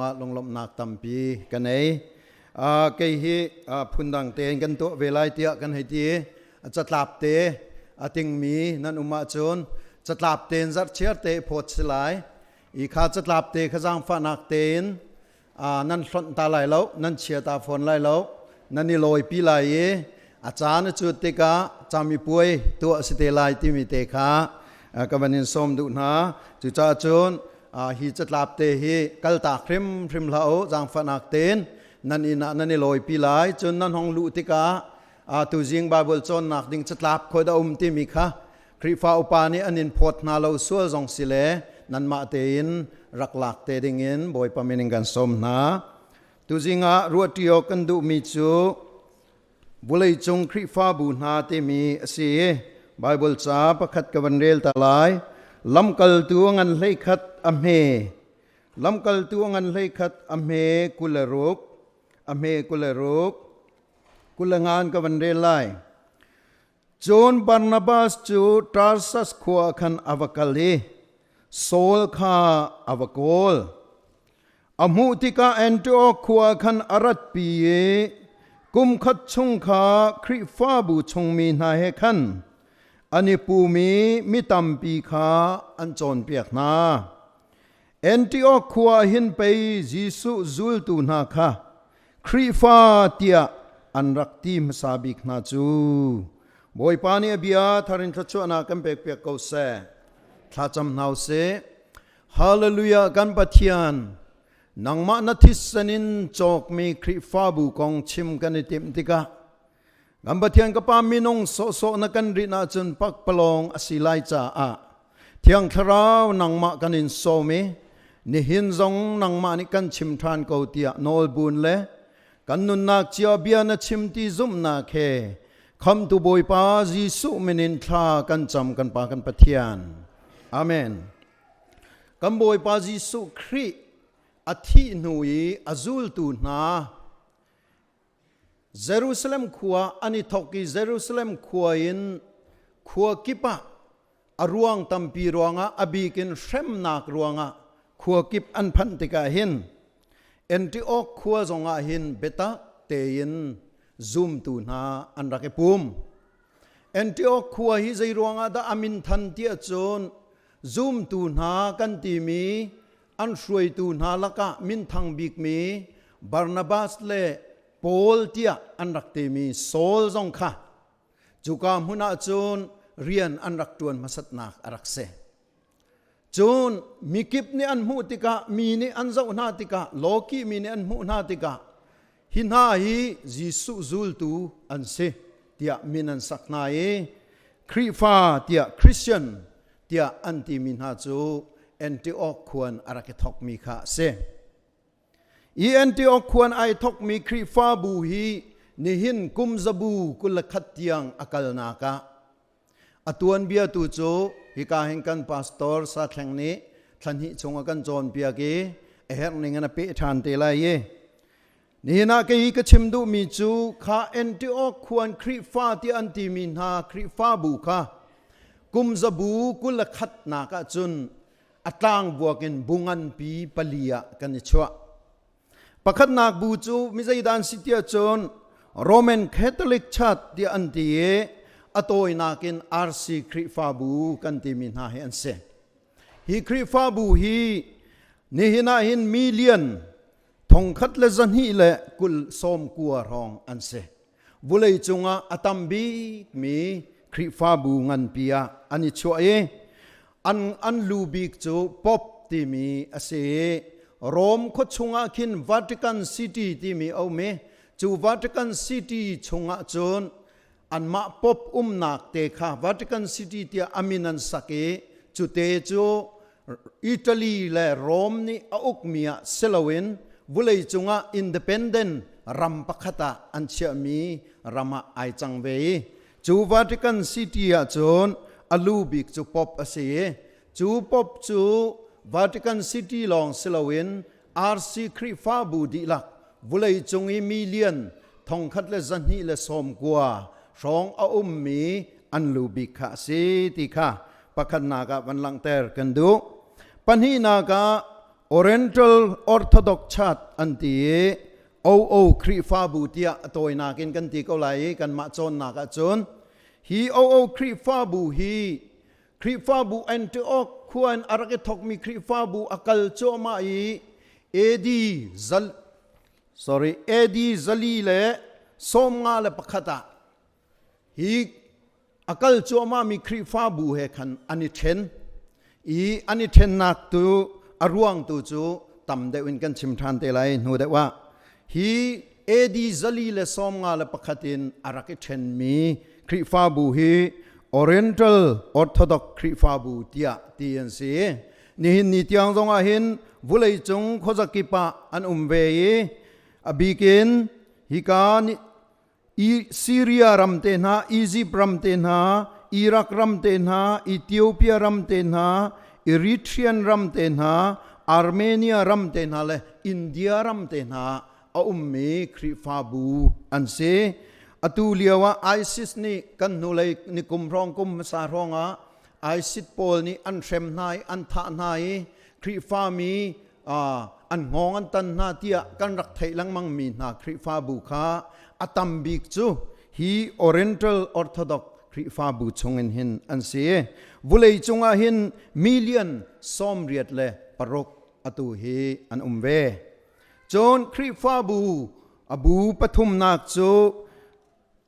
cungah lunglawmhnak tampi ka nei. Kei hi phundang tein kan tuah ve lai tiah kan hei ti. Catlap te a tingmi nan um ahcun catlap tein zarhchiar te phawt si lai. I kha catlap te kha zaangfahnak tein nan hlonh ta lai lo, nan chia ta fawn lai lo, nan i lawipi lai i a caan a cut tikah camipuai tuah si te lai timi te kha ka van in sawm duh hna. Cucaah cun hi catlap te hi kaltak hrimhrim hlah u, zaangfahnak tein nan inn ah nan i lawipi lai. Cun nan hong luh tikah tuzing Bible cawnnak ding catlap khoi dah um timi kha Khrihfa upa nih an in phawt hna lo sual zong si le nanmah tein rak lak te dingin Bawipa min in kan sawm hna. Tuzing ah ruahṭi awk kan duhmi cu vawleicung Khrihfabu hna timi a si i Baibal ca pakhat ka van rel ta lai. Lamkaltu a ngan 11 a hme. Lamkaltu a ngan 11 a hme 26 a hme 26 kulangan ka van rel lai. Cun Barnabas cu Tarsas khua khan a va kal i Saul kha a va kawl. A hmuh tikah Antioch khua khan a ratpi i kum khat chung kha Khrihfabu chungmi hna he khan an i pum i mi tampi kha an cawnpiak hna. Antioch khua hin pei Jesuh zultu hna kha Khrihfa tiah an rak ti hmasa bik hna cu. Bawipa nih a bia thar in thluachuahnak kan pekpiak ko seh. Thlacam hna u sih. Hallelujah kan Pathian, nangmah na thisen in cawkmi Khrihfabu kong chim kan i timh tikah kan Pathian ka Pa minung sawhsawh na kan rinh ahcun pakpalawng a si lai caah Thiang Thlarau nangmah kan in sawm i nihin zong nangmah nih kan chim ṭhan ko tiah nawlbun le kan nunnak cio bia na chim ti zumhnak he Khamtu Bawipa Jesuh min in thla kan cam kan Pa kan Pathian. Amen. Kan Bawipa Jesuh Khrih a thih hnu i a zultu hna Jerusalem khua an i thawk i Jerusalem khua in khua kip ah a ruang tampi ruangah a bik in hremnak ruangah khua kip an phanh tikah hin Antioch khua zongah hin biatak tein zumtu hna an rak i pum. Antioch khua hi zei ruangah dah a min than tiah cun zumtu hna kan timi an hruaitu hna lakah minthang bikmi Barnabas le Paul tiah an rak timi Saul zong kha cuka hmun ah cun rian an rak ṭuan hmasatnak a rak si. Cun mikip nih an hmuh tikah mi nih an zoh hna tikah lawkih mi nih an hmuh hna tikah Hi hna hi Jesuh zultu an si tiah min an sak hna i Khrihfa tiah Christian tiah an timi hna cu Antioch khuan a rak i thawkmi kha a si. Hi Antioch khuan ai thawkmi Khrihfabu hi nihin kum zabu 21 tiang a kalnak ah a tuanbia tu cu hika hin kan pastor Sathleng nih thla hnih chung a kan cawnpiak i a herh ning in a peh ṭhan te lai i nihin ah kei ka chim duhmi cu kha Antioch khuan Khrihfa tiah an timi hna Khrihfabu kha kum zabu 21nak ah cun a tlangbuak in bu nganpi pali ah kan i chuah. Pakhatnak bu cu mizeidah an si tiah cun Roman Catholic Church tiah an ti i a tawinak in RC Khrihfabu kan timi hna hi an si. Hi Khrihfabu hi nihin ah hin million 1229 hrawng an si. Vulei cungah a tam bikmi Khrihfabu nganpi ah an i chuah i an lu bik cu Pope timi a si i Rome khua chungah khin Vatican City timi a um i cu Vatican City chungah cun anmah Pope umnak te kha Vatican City tiah a min an sak i cu te cu Italy le Rome nih a ukmi ah si loin vulei cungah independent ram pakhat ah an chiahmi ram ah ai cang ve i cu Vatican City ah cun a lu bik cu Pope a si i cu Pope cu Vatican City lawng si loin RC Khrihfabu dihlak vulei cung i million 1290 hrawng a ummi an lu bik kha a si ti kha pakhatnak ah van langhter kan duh. Pahnihnak ah Oriental Orthodox Church an ti i OO Khrihfabu tiah a tawinak in kan ti ko lai i kanmah cawnnak ahcun hi OO Khrihfabu hi Khrihfabu Antioch khua in a rak i thawkmi Khrihfabu a kal cuahmah i AD zal sorry AD 451 ah hi a kal cuahmahmi Khrihfabu he khan an i ṭhen i an i ṭhennak tu a ruang tu cu tam deuh in kan chim ṭhan te lai hnu deuh ah. Hi AD 451 in a rak i ṭhenmi Khrihfabu hi Oriental Orthodox Khrihfabu tiah ti an si. Nihin ni tiang zongah hin vawleicung khuazakip ah an um ve i a bikin hika Syria ram te hna, Egypt ram te hna, Iraq ram te hna, Ethiopia ram te hna, Eritrean ram te hna, Armenia ram te hna le India ram te hna a ummi Khrihfabu an si. Atu lio ah ISIS nih kan hnulei ni kum hrawng kum hmasa hrawng ah ISIS pawl nih an hrem hna i an thah hna i Khrihfami an hngawng an tan hna tiah kan rak theih lengmang mi hna Khrihfabu kha a tam bik cu hi Oriental Orthodox Khrihfabu chungin hin an si. Vulei cungah hin million 86 atu hi an um ve. Cun Khrihfabu a bu pathumnak cu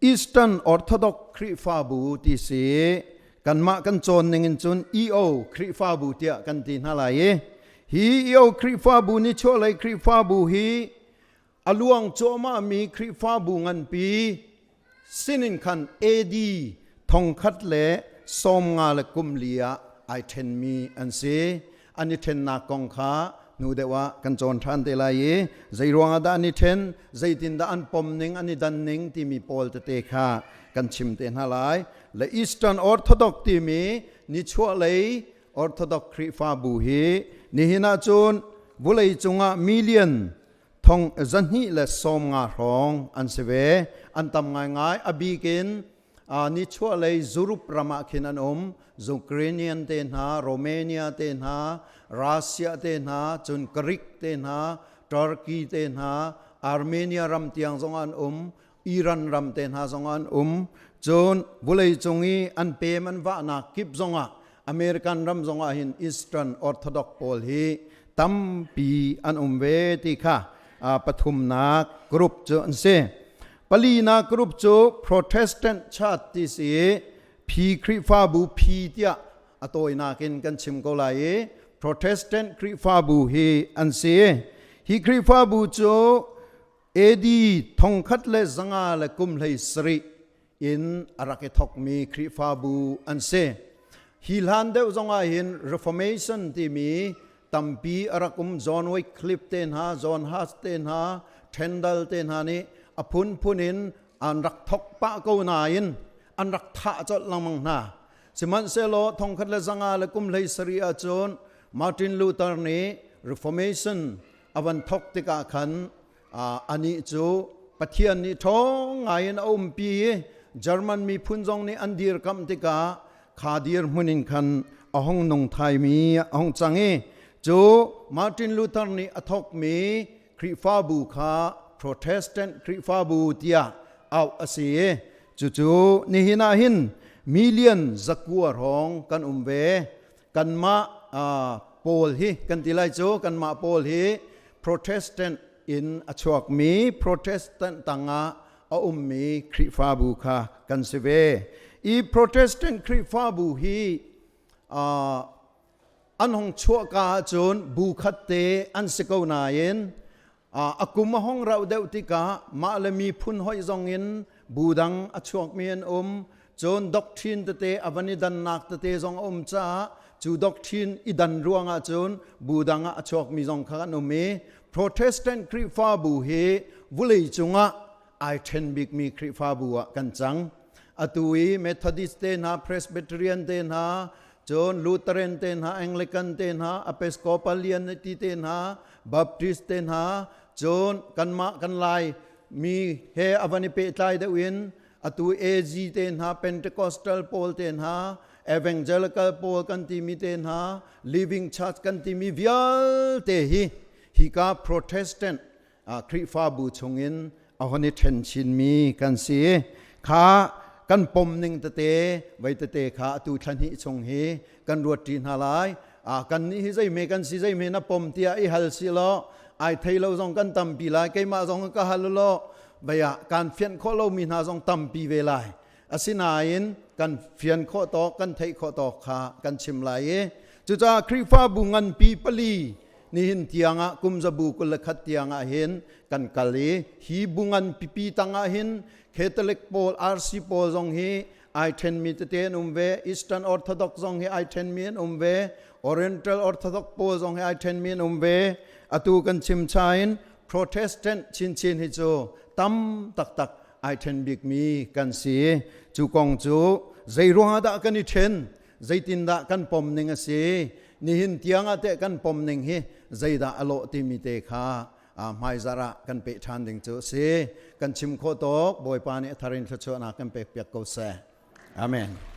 Eastern Orthodox Khrihfabu ti si. Kanmah kan cawn ning in cun EO Khrihfabu tiah kan ti hna lai i hi EO Khrihfabu ni chuahlei Khrihfabu hi a luang cuahmahmi Khrihfabu nganpi sinin khan AD 1054 ah ai ṭhenmi an si. An i ṭhennak kong kha hnu deuh ah kan cawn ṭhan te lai i zei ruangah dah an i ṭhen, zeitindah an pom ning, an i dan ning timi pawl tete kha kan chim te hna lai. Le Eastern Orthodox timi nichuahlei Orthodox Khrihfabu hi nihin ahcun vulei cungah million 250 hrawng an si ve. An tam ngaingai. A bik in nichuahlei Europe ram ah khin an um. Ukrainian te hna, Romania te hna, Russia te hna, cun Greek te hna, Turkey te hna, Armenia ram tiang zong an um, Iran ram te hna zong an um. Cun vulei cung i an pem an vahnak kip zongah American ram zongah hin Eastern Orthodox pawl hi tampi an um ve ti kha pathumnak group cu an si. Palinak group cu Protestant Church ti si. Phi Khrihfabu phi tiah a tawinak in kan chim ko lai i Protestant Khrihfabu hi an si. Hi Khrihfabu cu AD 1137 in a rak i thawkmi Khrihfabu an si. Hi hlan deuh zongah hin Reformation timi tampi a rak um. John Wycliffe te hna, John Huss te hna, Tyndale te hna nih a phunphun in an rak thawk pah ko nain an rak thah colh lengmang hna. Sihmanhsehlaw 1137 ahcun Martin Luther nih Reformation a van thawk tikah khan anih cu Pathian nih ṭhawng ngaiin a umpi i German miphun zong nih an dirkamh tikah kha dirhmun in khan a hung nung thaimi a hung cang i cu Martin Luther nih a thawkmi Khrihfabu kha Protestant Khrihfabu tiah auh a si i cucu nihin ah hin million 900 hrawng kan um ve. Kanmah pawl hi kan ti lai cu kanmah pawl hi Protestant in a chuakmi, Protestant tangah a ummi Khrihfabu kha kan si ve. I Protestant Khrihfabu hi an hong chuahka ahcun bu khat te an si ko nain a kum a hong rauh deuh tikah mah le miphun hoih zong in bu dang a chuakmi an um. Cun doctrine tete a van i dannak tete zong a um caah cu doctrine i dan ruangah cun bu dang ah a chuakmi zong kha an um i Protestant Khrihfabu hi vulei cungah ai ṭhen bikmi Khrihfabu ah kan cang. Atu i Methodist te hna, Presbyterian te hna, cun Lutheran te hna, Anglican te hna, Episcopalian ti te hna, Baptist te hna, cun kanmah kan Lai mi he a van i pehtlai deuh in atu AG te hna, Pentecostal pawl te hna, Evangelical pawl kan timi te hna, Living Church kan timi vialte hi hika Protestant Khrihfabu chungin a hon i ṭhen chinmi kan si. Kha kan pom ning tete vei tete kha atu thla hnih chung hi kan ruat ṭi hna lai. Kan nih hi zeime kan si, zeime na pom tiah i hal si law ai thei lo zong kan tampi lai. Keimah zong ka hal law vei ah kan fianh khawh lomi hna zong tampi ve lai. Asinain kan fian khawh tawk, kan theih khawh tawk kha kan chim lai i cucaah Khrihfabu nganpi pali nihin tiangah kum zabu 21 tiangah hin kan kal i hi bu ngan pipi tangah hin Catholic pawl, RC pawl zong hi ai ṭhenmi tete an um ve, Eastern Orthodox zong hi ai ṭhenmi an um ve, Oriental Orthodox pawl zong hi ai ṭhenmi an um ve. Atu kan chim chain Protestant chinchin hi cu tam taktak ai ṭhen bikmi kan si. Cu kong cu zei ruangah dah kan i ṭhen, zeitindah kan pom ning a si, nihin tiang ah teh kan pom ning hi zeidah a lawh timi te kha hmaizarh ah kan peh ṭhan ding cu a si. Kan chim khawh tawk Bawipa nih a thar in thluachuahnak kan pek piak ko seh. Amen.